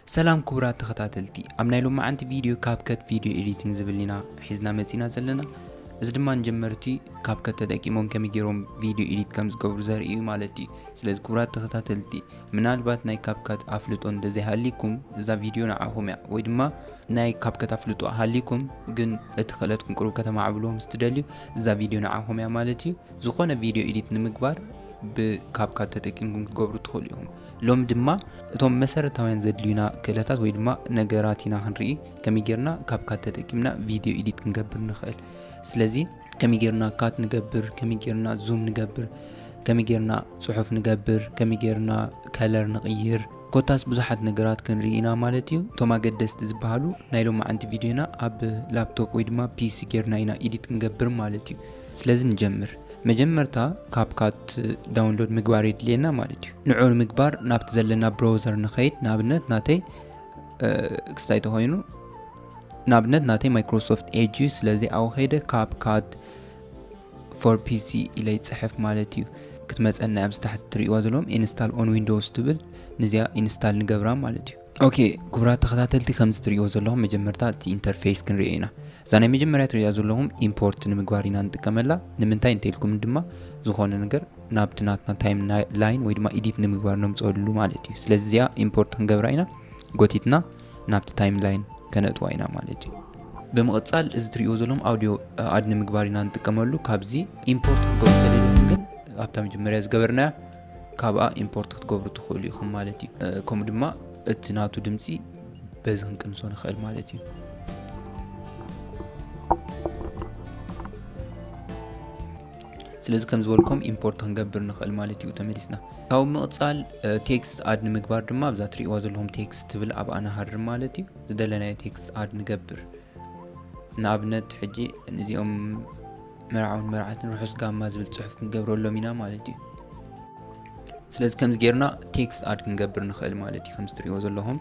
ሰላም ክቡራት ተኸታተልቲ፣ ኣብ ናይ ሎማዓንቲ ቪድዮ CapCut ቪድዮ ኤዲቲንግ ዝብል ኢና ሒዝና መጺና ዘለና። እዚ ድማ ንጀመርቲ CapCut ተጠቂሞም ከመይ ገይሮም ቪድዮ ኤዲት ከም ዝገብሩ ዘርኢ እዩ ማለት እዩ። ስለዚ ክቡራት ተኸታተልቲ፣ ምናልባት ናይ CapCut ኣፍልጦ እንተዘይሃሊኩም እዛ ቪድዮ ንዓኹም እያ፣ ወይ ድማ ናይ CapCut ኣፍልጦ ሃሊኩም ግን እቲ ክእለትኩም ቁሩብ ከተማዕብልዎ ምስ ትደልዩ እዛ ቪድዮ ንዓኹም እያ ማለት እዩ። ዝኾነ ቪድዮ ኤዲት ንምግባር ብ CapCut ተጠቂምኩም ክትገብሩ ትኽእሉ ኢኹም። ሎም ድማ እቶም መሰረታውያን ዘድልዩና ክእለታት ወይ ድማ ነገራት ኢና ክንርኢ፣ ከመይ ጌርና CapCut ተጠቂምና ቪድዮ ኤዲት ክንገብር ንኽእል። ስለዚ ከመይ ጌርና ካት ንገብር፣ ከመይ ጌርና ዙም ንገብር፣ ከመይ ጌርና ጽሑፍ ንገብር፣ ከመይ ጌርና ከለር ንቕይር፣ ኮታስ ብዙሓት ነገራት ክንርኢ ኢና ማለት እዩ። እቶም ኣገደስቲ ዝበሃሉ ናይ ሎማዓንቲ ቪድዮና ኣብ ላፕቶፕ ወይ ድማ ፒሲ ጌርና ኢና ኤዲት ክንገብር ማለት እዩ። ስለዚ ንጀምር። መጀመርታ CapCut ዳውንሎድ ምግባር የድልየና ማለት እዩ። ንዑ ንምግባር ናብቲ ዘለና ብራውዘር ንኸይድ። ንኣብነት ናተይ፣ እ፣ ክስታይ ተኾይኑ፣ ንኣብነት ናተይ ማይክሮሶፍት ኤጅ እዩ። ስለዚ ኣብኡ ከይደ CapCut for ፒሲ ኢለ ይጽሕፍ ማለት እዩ። ክትመጸና ኣብዚ ታሕቲ ትርእይዋ ዘለኹም ኢንስታል ኦን ዊንዶውስ ትብል፣ ንዚኣ ኢንስታል ንገብራ ማለት እዩ። ኦኬ፣ ክቡራት ተኸታተልቲ፣ ከምዚ ትርእይዎ ዘለኹም መጀመርታ እቲ ኢንተርፌስ ክንርእዮ ኢና። እዛ ናይ መጀመርያ ትርእያ ዘለኹም ኢምፖርት ንምግባር ኢና ንጥቀመላ። ንምንታይ እንተኢልኩም ድማ ዝኾነ ነገር ናብቲ ናትና ታይም ላይን ወይ ድማ ኤዲት ንምግባር ነምጽኣሉ ማለት እዩ። ስለዚ እዚኣ ኢምፖርት ክንገብራ ኢና። ጎቲትና ናብቲ ታይም ላይን ከነእትዋ ኢና ማለት እዩ። ብምቕጻል እዚ ትርእይዎ ዘለኹም ኣውዲዮ ኣድ ንምግባር ኢና ንጥቀመሉ። ካብዚ ኢምፖርት ክትገብሩ ተደሊኹም ግን ኣብታ መጀመርያ ዝገበርናያ ካብኣ ኢምፖርት ክትገብሩ ትኽእሉ ኢኹም ማለት እዩ። እ፣ ከምኡ ድማ እቲ ናቱ ድምጺ በዚ ክንቅንሶ ንኽእል ማለት እዩ። ስለዚ ከም ዝበልኩም ኢምፖርት ክንገብር ንኽእል ማለት እዩ። ተመሊስና። ካብ ምቕጻል፣ እ፣ ቴክስት ኣድ ንምግባር ድማ ኣብዛ ትርእይዋ ዘለኹም ቴክስት ትብል ኣብኣ ንሃርም ማለት እዩ። ዝደለናዮ ቴክስት ኣድ ንገብር። ንኣብነት ሕጂ ነዚኦም መርዓውን መርዓትን ርሑስ ጋማ ዝብል ጽሑፍ ክንገብረሎም ኢና ማለት እዩ። ስለዚ ከምዚ ጌርና ቴክስት ኣድ ክንገብር ንኽእል ማለት እዩ፣ ከምዚ ትርእይዎ ዘለኹም።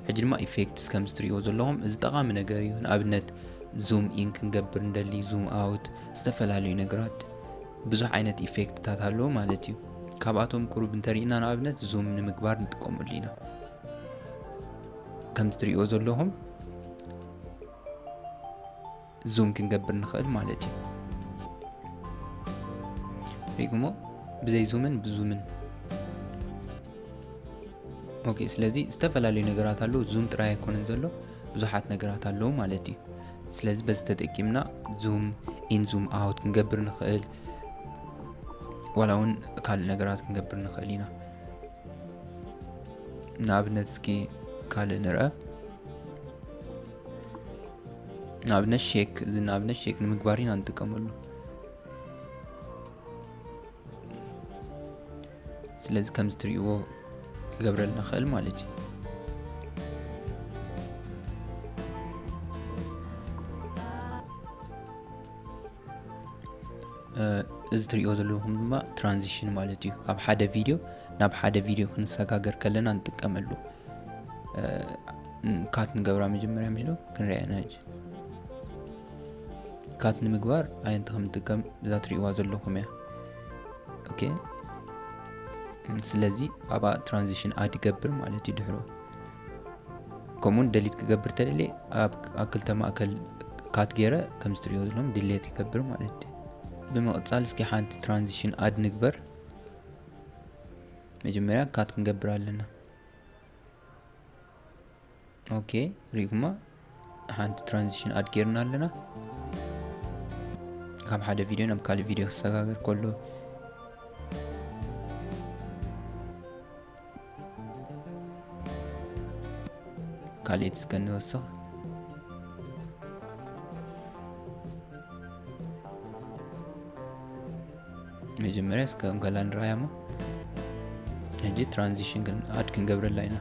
ሕጂ ድማ ኢፌክትስ ከምዚ ትርእይዎ ዘለኹም፣ እዚ ጠቓሚ ነገር እዩ። ንኣብነት ዙም ኢን ክንገብር እንደሊ፣ ዙም ኣውት፣ ዝተፈላለዩ ነገራት፣ ብዙሕ ዓይነት ኢፌክትታት ኣለዉ ማለት እዩ። ካብኣቶም ቁሩብ እንተሪእና ንኣብነት ዙም ንምግባር ንጥቀመሉ ኢና። ከምዚ ትርእይዎ ዘለኹም ዙም ክንገብር ንኽእል ማለት እዩ። ሪእኩሞ ብዘይ ዙምን ብዙምን። ኦኬ፣ ስለዚ ዝተፈላለዩ ነገራት ኣለዉ። ዙም ጥራይ ኣይኮነን ዘሎ፣ ብዙሓት ነገራት ኣለዉ ማለት እዩ። ስለዚ በዚ ተጠቂምና ዙም ኢን ዙም ኣውት ክንገብር ንኽእል፣ ዋላ እውን ካልእ ነገራት ክንገብር ንኽእል ኢና። ንኣብነት እስኪ ካልእ ንርአ። ንኣብነት ሼክ፣ እዚ ንኣብነት ሼክ ንምግባር ኢና ንጥቀመሉ። ስለዚ ከምዚ ትርእይዎ ክገብረልና ይኽእል ማለት እዩ። እ፣ እዚ ትርእይዎ ዘለኹም ድማ ትራንዚሽን ማለት እዩ። ካብ ሓደ ቪድዮ ናብ ሓደ ቪድዮ ክንሰጋገር ከለና ንጥቀመሉ። እ፣ ካት ንገብራ መጀመርያ ምሽ ዶ? ክንሪኣ ኢና ሕጂ። ካት ንምግባር ኣየንቲ ከም ንጥቀም እዛ ትርእይዋ ዘለኹም እያ። ኦኬ። ስለዚ ኣብኣ ትራንዚሽን ኣድ ይገብር ማለት እዩ ድሕሩ። ከምኡውን ደሊት ክገብር ተደልየ ኣብ፣ ኣብ ክልተ ማእከል ካት ገይረ ከምዚ ትርእይዎ ዘለኹም ድሌት ይገብር ማለት እዩ። ብምቕጻል እስኪ ሓንቲ ትራንዚሽን ኣድ ንግበር። መጀመርያ ካት ክንገብር ኣለና። ኦኬ፣ ሪእኩማ ሓንቲ ትራንዚሽን ኣድ ጌርና ኣለና። ካብ ሓደ ቪድዮ ናብ ካልእ ቪድዮ ክሰጋገር ከሎ ካልእ እስከ ንወስኽ። መጀመርያ እስከ እንከላ ንረኣያ እሞ ሕጂ ትራንዚሽን ክን-፣ ኣድ ክንገብረላ ኢና።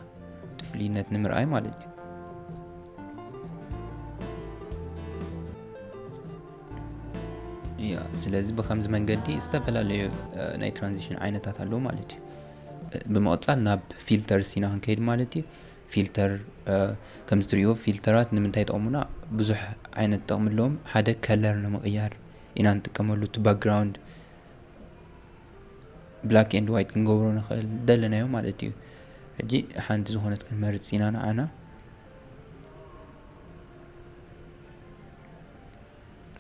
እቲ ፍሉይነት ንምርኣይ ማለት እዩ። ያ፣ ስለዚ ብኸምዚ መንገዲ ዝተፈላለዩ፣ እ፣ ናይ ትራንዚሽን ዓይነታት ኣለዉ ማለት እዩ። እ፣ ብምቕጻል ናብ ፊልተርስ ኢና ክንከይድ ማለት እዩ። ፊልተር፣ እ፣ ከምዚ ትርእይዎ ፊልተራት ንምንታይ ይጠቕሙና? ብዙሕ ዓይነት ጥቕሚ ኣለዎም። ሓደ ከለር ንምቕያር ኢና ንጥቀመሉ፣ እቲ ባክግራውንድ black and white ክንገብሮ ንኽእል ደለናዮ ማለት እዩ። ሕጂ ሓንቲ ዝኾነት ክንመርጽ ኢና ንዓና።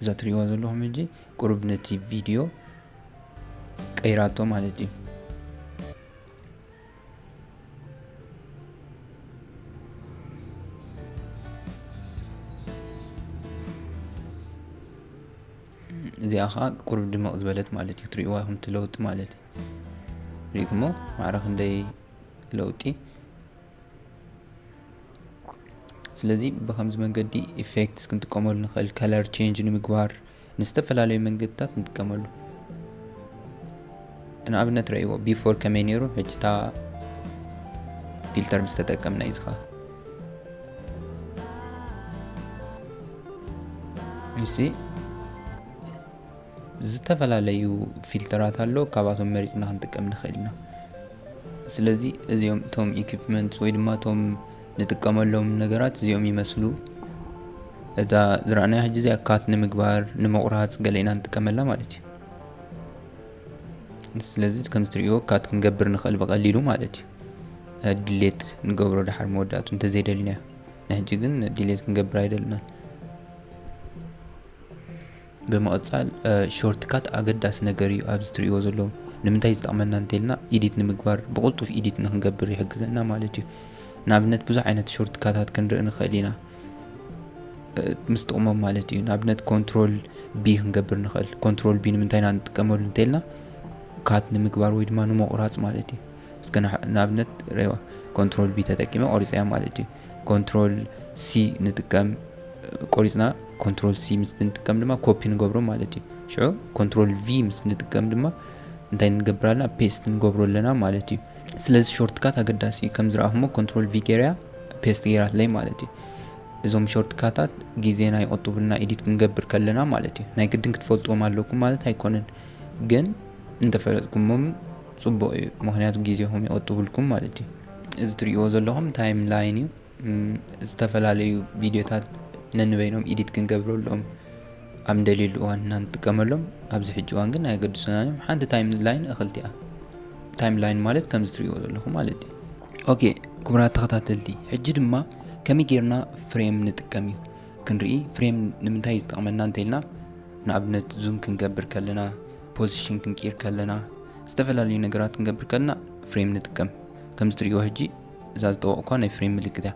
እዛ ትሪእዋ ዘለኹም ሕጂ ቁሩብ ነቲ ቪድዮ ቀይራቶ ማለት እዩ። እዚኣ ከዓ ቁሩብ ድምቕ ዝበለት ማለት እዩ። ትሪእዋ ኢኹም እቲ ለውጢ ማለት እዩ። ሪእኩሞ ማዕረ ክንደይ ለውጢ። ስለዚ ብከምዚ መንገዲ ኢፌክትስ ክንጥቀመሉ ንኽእል፣ color change ንምግባር ንዝተፈላለዩ መንገድታት ንጥቀመሉ። ንኣብነት ረእይዎ before ከመይ ነይሩ፣ ሕጂ እታ ፊልተር ምስ ተጠቀምና እዩ ዝኸ እሲ ዝተፈላለዩ ፊልተራት ኣሎ፣ ካብኣቶም መሪፅና ክንጥቀም ንኽእል ኢና። ስለዚ እዚኦም እቶም ኢኩፕመንት ወይ ድማ እቶም ንጥቀመሎም ነገራት እዚኦም ይመስሉ። እዛ ዝረኣናዮ ሕጂ እዚኣ ካት ንምግባር፣ ንምቑራፅ ገለ ኢና ንጥቀመላ ማለት እዩ። ስለዚ ከምዚ ትሪእዎ ካት ክንገብር ንኽእል ብቐሊሉ ማለት እዩ። ድሌት ንገብሮ ድሓር መወዳእቱ እንተዘይደሊናዮ። ንሕጂ ግን ድሌት ክንገብር ኣይደልናን። ብምቕጻል ሾርትካት ኣገዳሲ ነገር እዩ። ኣብዚ ትሪእዎ ዘለኹም ንምንታይ ዝጠቕመና እንተልና ኢዲት ንምግባር ብቕልጡፍ ኢዲት ንክንገብር ይሕግዘና ማለት እዩ። ንኣብነት ብዙሕ ዓይነት ሾርትካታት ክንርኢ ንኽእል ኢና ምስ ጥቕሞም ማለት እዩ። ንኣብነት ኮንትሮል ቢ ክንገብር ንኽእል። ኮንትሮል ቢ ንምንታይ ኢና ንጥቀመሉ እንተልና ካት ንምግባር ወይ ድማ ንምቑራፅ ማለት እዩ። እስከ ንኣብነት ረዋ ኮንትሮል ቢ ተጠቂመ ቆሪፀያ ማለት እዩ። ኮንትሮል ሲ ንጥቀም ቆሪፅና ኮንትሮል ሲ ምስ ንጥቀም ድማ ኮፒ ንገብሮ ማለት እዩ። ሽዑ ኮንትሮል ቪ ምስ ንጥቀም ድማ እንታይ ንገብር ኣለና? ፔስት ንገብሮ ኣለና ማለት እዩ። ስለዚ ሾርትካት ኣገዳሲ እዩ። ከም ዝረኣኹሞ ኮንትሮል ቪ ገይረያ ፔስት ገይራትለይ ማለት እዩ። እዞም ሾርትካታት ግዜና ይቆጥቡልና ኢዲት ክንገብር ከለና ማለት እዩ። ናይ ግድን ክትፈልጥዎም ኣለኩም ማለት ኣይኮነን፣ ግን እንተፈለጥኩሞም ፅቡቕ እዩ፣ ምክንያቱ ግዜኹም ይቆጥቡልኩም ማለት እዩ። እዚ ትሪእዎ ዘለኹም ታይም ላይን እዩ። ዝተፈላለዩ ቪድዮታት ነንበይኖም ኢዲት ክንገብረሎም ኣብ ንደልየሉ እዋን ኢና ንጥቀመሎም። ኣብዚ ሕጂ እዋን ግን ኣየገድሱና እዮም። ሓንቲ ታይም ላይን እኽልቲ እያ። ታይም ላይን ማለት ከምዚ ትሪእዎ ዘለኹም ማለት እዩ። ኦኬ ክቡራት ተኸታተልቲ፣ ሕጂ ድማ ከመይ ጌርና ፍሬም ንጥቀም እዩ ክንርኢ። ፍሬም ንምንታይ ዝጠቕመና እንተኢልና ንኣብነት ዙም ክንገብር ከለና፣ ፖዚሽን ክንቅይር ከለና፣ ዝተፈላለዩ ነገራት ክንገብር ከለና ፍሬም ንጥቀም። ከምዚ ትሪእዎ ሕጂ እዛ ዝጠወቕኳ ናይ ፍሬም ምልክት እያ።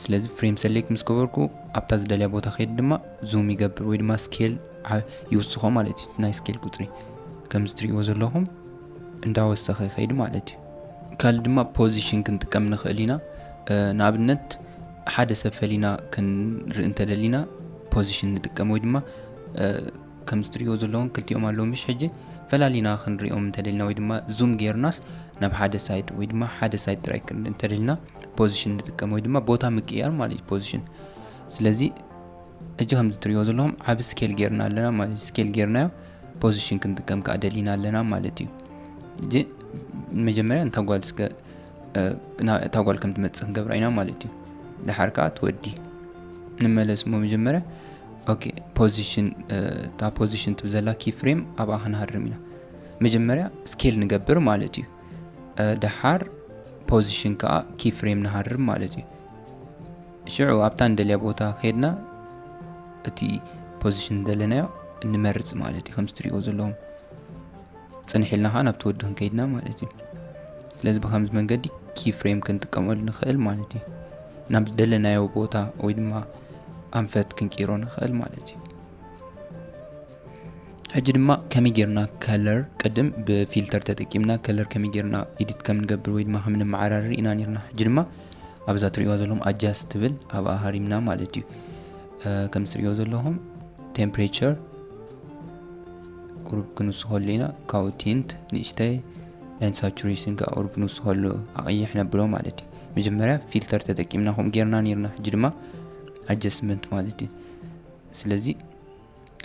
ስለዚ ፍሬም ሰሌክት ምስ ገበርኩ ኣብታ ዝደልያ ቦታ ከይድ ድማ ዙም ይገብር ወይ ድማ ስኬል ይውስኾ ማለት እዩ። ናይ ስኬል ቁፅሪ ከምዚ ትሪእዎ ዘለኹም እንዳወሰኸ ይኸይድ ማለት እዩ። ካልእ ድማ ፖዚሽን ክንጥቀም ንኽእል ኢና። ንኣብነት ሓደ ሰብ ፈሊና ክንርኢ እንተደሊና ፖዚሽን ንጥቀም ወይ ድማ ከምዚ ትሪእዎ ዘለኹም ክልቲኦም ኣለዉ ምሽ ሕጂ ፈላሊና ክንሪኦም እንተደልና ወይ ድማ ዙም ጌርናስ ናብ ሓደ ሳይድ ወይ ድማ ሓደ ሳይድ ጥራይ ክንርኢ እንተደልና ፖዚሽን ንጥቀም ወይ ድማ ቦታ ምቅያር ማለት እዩ ፖዚሽን። ስለዚ ሕጂ ከምዚ ትሪእዎ ዘለኹም ዓቢ ስኬል ጌርና ኣለና ማለት እዩ። ስኬል ጌርናዮ ፖዚሽን ክንጥቀም ከዓ ደሊና ኣለና ማለት እዩ። ሕጂ መጀመርያ እንታ ጓል እስከ እታ ጓል ከም ትመፅእ ክንገብራ ኢና ማለት እዩ። ድሓር ከዓ ትወዲ ንመለስ እሞ መጀመርያ ኦኬ ፖዚሽን እታ ፖዚሽን ትብል ዘላ ኪ ፍሬም ኣብኣ ክንሃርም ኢና። መጀመርያ ስኬል ንገብር ማለት እዩ። ድሓር ፖዚሽን ከዓ ኪ ፍሬም ንሃርም ማለት እዩ። ሽዑ ኣብታ እንደልያ ቦታ ከይድና እቲ ፖዚሽን እንደለናዮ እንመርፅ ማለት እዩ። ከምዚ ትሪእዎ ዘለኹም ፅንሕ ኢልና ከዓ ናብቲ ወዲ ክንከይድና ማለት እዩ። ስለዚ ብከምዚ መንገዲ ኪ ፍሬም ክንጥቀመሉ ንኽእል ማለት እዩ። ናብ ዝደለናዮ ቦታ ወይ ድማ ኣንፈት ክንቅይሮ ንኽእል ማለት እዩ። ሕጂ ድማ ከመይ ጌርና ከለር ቅድም ብፊልተር ተጠቂምና ከለር ከመይ ጌርና ኢዲት ከም ንገብር ወይ ድማ ከም ንመዓራርር ኢና ነርና። ሕጂ ድማ ኣብዛ ትሪእዋ ዘለኹም ኣጃስት ትብል ኣብኣ ሃሪምና ማለት እዩ። ከምዚ ትሪእዎ ዘለኹም ቴምፕሬቸር ቁሩብ ክንውስኸሉ ኢና። ካብኡ ቲንት ንእሽተይ and saturation ከዓ ቁሩብ ክንውስኸሉ ኣቕይሕ ነብሎ ማለት እዩ። መጀመርያ ፊልተር ተጠቂምና ከምኡ ጌርና ነርና። ሕጂ ድማ ኣጀስትመንት ማለት እዩ። ስለዚ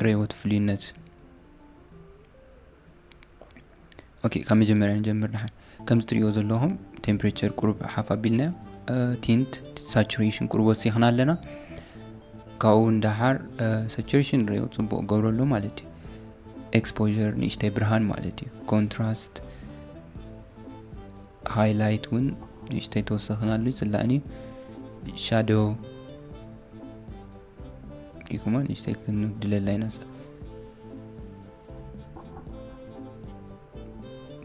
ረእይዎ እቲ ፍሉይነት። ኦኬ ካብ መጀመርያ ንጀምር ድሓን። ከምዚ ትሪእዎ ዘለኹም ቴምፕሬቸር ቁሩብ ሓፍ ኣቢልናዮ። ቲንት ሳቹሬሽን ቁሩብ ወሲኽና ኣለና። ካብኡ ንደሓር ሳቹሬሽን ረእይዎ ፅቡቕ ገብረሉ ማለት እዩ። exposure ንእሽተይ ብርሃን ማለት እዩ። Contrast highlight እውን ንእሽተይ ተወሰኽናሉ ይፅላእን እዩ። Shadow ይኩማ ንእሽተይ ክንጉድለላ ኢና።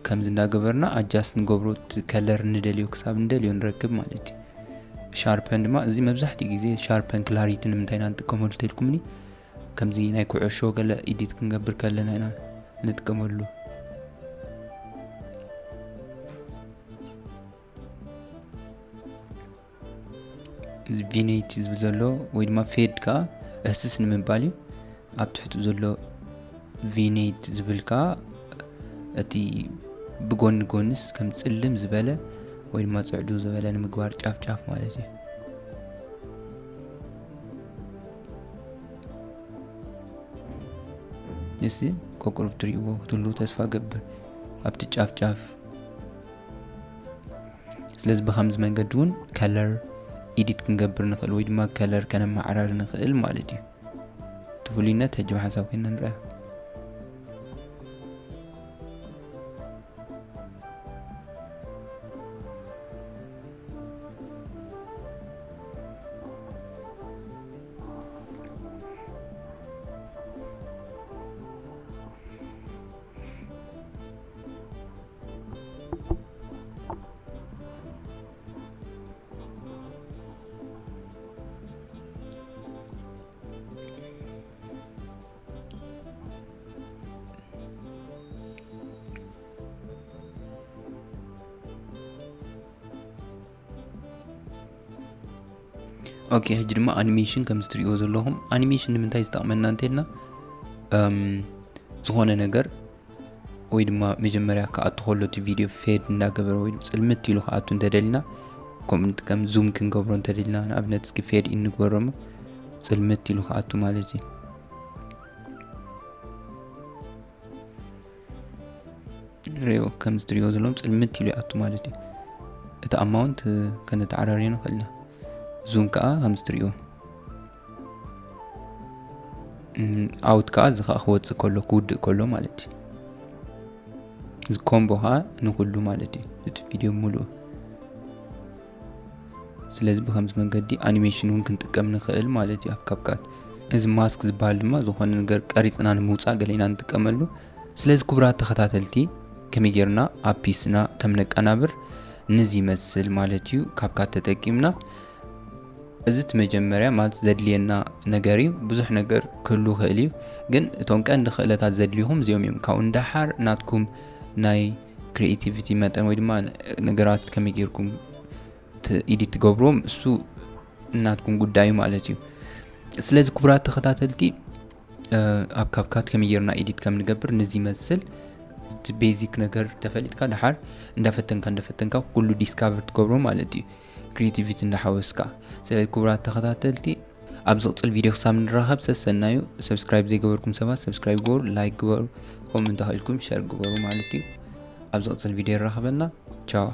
ከምዚ እንዳገበርና adjust ንገብሮ፣ color ንደልዮ ክሳብ ንደልዮ ንረክብ ማለት እዩ። Sharpen ድማ፣ እዚ መብዛሕትኡ ግዜ sharpen clarity ንምንታይ ኢና ንጥቀመሉ ተልኩምኒ፣ ከምዚ ናይ ኩዕሾ ገለ edit ክንገብር ከለና ኢና ንጥቀመሉ። እዚ vignette ዝብል ዘሎ ወይ ድማ fade ከዓ እህስስ ንምባል እዩ። ኣብ ትሕቱ ዘሎ vignette ዝብል ከዓ እቲ ብጎኒ ጎንስ ከም ፅልም ዝበለ ወይ ድማ ፅዕዱ ዝበለ ንምግባር ጫፍ ጫፍ ማለት እዩ። እሲ ቆቁሩብ ትሪእዎ ክትህሉ ተስፋ ገብር ኣብቲ ጫፍ ጫፍ። ስለዚ ብኸምዚ መንገዲ እውን color edit ክንገብር ንኽእል ወይ ድማ color ከነመዓራሪ ንኽእል ማለት እዩ። እቲ ፍሉይነት ሕጂ ብሓንሳብ ኮይና ንርኣ። ኦኬ፣ ሕጂ ድማ ኣኒሜሽን ከም ዝትሪእዎ ዘለኹም፣ ኣኒሜሽን ንምንታይ ዝጠቕመና እንተልና፣ እም፣ ዝኾነ ነገር ወይ ድማ መጀመርያ ክኣቱ ከሎ እቲ ቪድዮ ፌድ እንዳገበረ ወይ ጽልምት ኢሉ ክኣቱ እንተደሊና፣ ከምኡ ንጥቀም። ዙም ክንገብሮ እንተደሊና፣ ንኣብነት እስኪ ፌድ ኢን ንግበሮ እሞ፣ ጽልምት ኢሉ ክኣቱ ማለት እዩ። ሪኦ ከም ዝትሪኦ ዘለኹም ጽልምት ኢሉ ይኣቱ ማለት እዩ። እቲ ኣማውንት ከነተዓራርዮ ንኽእል ኢና። ዙም ከዓ ከም ዝትሪኦ፣ እም፣ ኣውት ከዓ እዚ ከዓ ክወጽእ ከሎ፣ ክውድእ ከሎ ማለት እዩ። እዚ ኮምቦ ከዓ ንኹሉ ማለት እዩ፣ እቲ ቪድዮ ሙሉእ። ስለዚ ብከምዚ መንገዲ ኣኒሜሽን እውን ክንጥቀም ንኽእል ማለት እዩ ኣብ ካፕካት። እዚ ማስክ ዝበሃል ድማ ዝኾነ ነገር ቀሪጽና ንምውጻእ ገለ ኢና ንጥቀመሉ። ስለዚ ክቡራት ተኸታተልቲ፣ ከመይ ጌርና ኣብ ፒስና ከም ነቀናብር ንዚ ይመስል ማለት እዩ። ካፕካት ተጠቂምና፣ እዚ እቲ መጀመርያ ማለት ዘድልየና ነገር እዩ። ብዙሕ ነገር ክህሉ ይኽእል እዩ፣ ግን እቶም ቀንዲ ክእለታት ዘድልዩኹም እዚኦም እዮም። ካብኡ ንደሓር ናትኩም ናይ ክሪኤቲቪቲ መጠን ወይ ድማ ነገራት ከመይ ጌርኩም ት-፣ ኤዲት ትገብርዎም እሱ ናትኩም ጉዳይ እዩ ማለት እዩ። ስለዚ ክቡራት ተኸታተልቲ፣ እ፣ ኣብ ካፕካት ከመይ ጌርና ኤዲት ከም ንገብር ንዚ ይመስል። እቲ ቤዚክ ነገር ተፈሊጥካ ደሓር እንዳፈተንካ እንዳፈተንካ ኩሉ ዲስካቨር ትገብሮ ማለት እዩ፣ ክሪኤቲቪቲ እንዳሓወስካ። ስለዚ ክቡራት ተኸታተልቲ፣ ኣብ ዝቕጽል ቪድዮ ክሳብ ንራኸብ ሰሰናዩ። ሰብስክራይብ ዘይገበርኩም ሰባት ሰብስክራይብ ግበሩ፣ ላይክ ግበሩ፣ ኮመንት ተኽኢልኩም ሸር ግበሩ ማለት እዩ። ኣብ ዝቕጽል ቪድዮ ይራኸበና። ቻው።